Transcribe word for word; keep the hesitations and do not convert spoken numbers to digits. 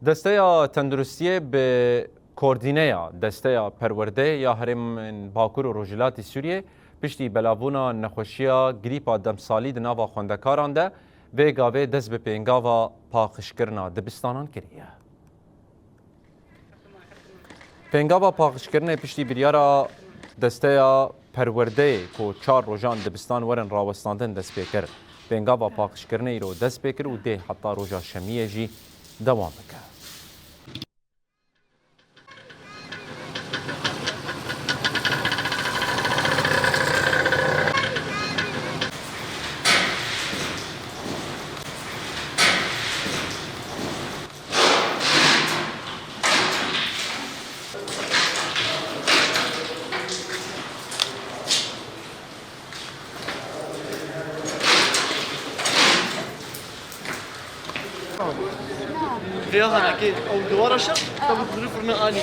Desteya Tenduristiyê bi koordîneya Desteya Perwerdeyê ya Herêmên Bakur û Rojhilatî Sûriyê piştî belavbûna nexweşiya grîpa demsalî di nava xwendekaran de vê gavê dest bi pêngava paqijkirina dibistanan kiriye. Pêngava paqijkirinê piştî biryara Desteya Perwerdeyê ku çar rojan dibistan werin rawestandin dest pê kir. Pêngava paqijkirinê îro dest pê kir û dê heta roja şemiyê jî dewam bike. Vêya hanekê ew dewar aşağı, tabi kuzunu fırına ani.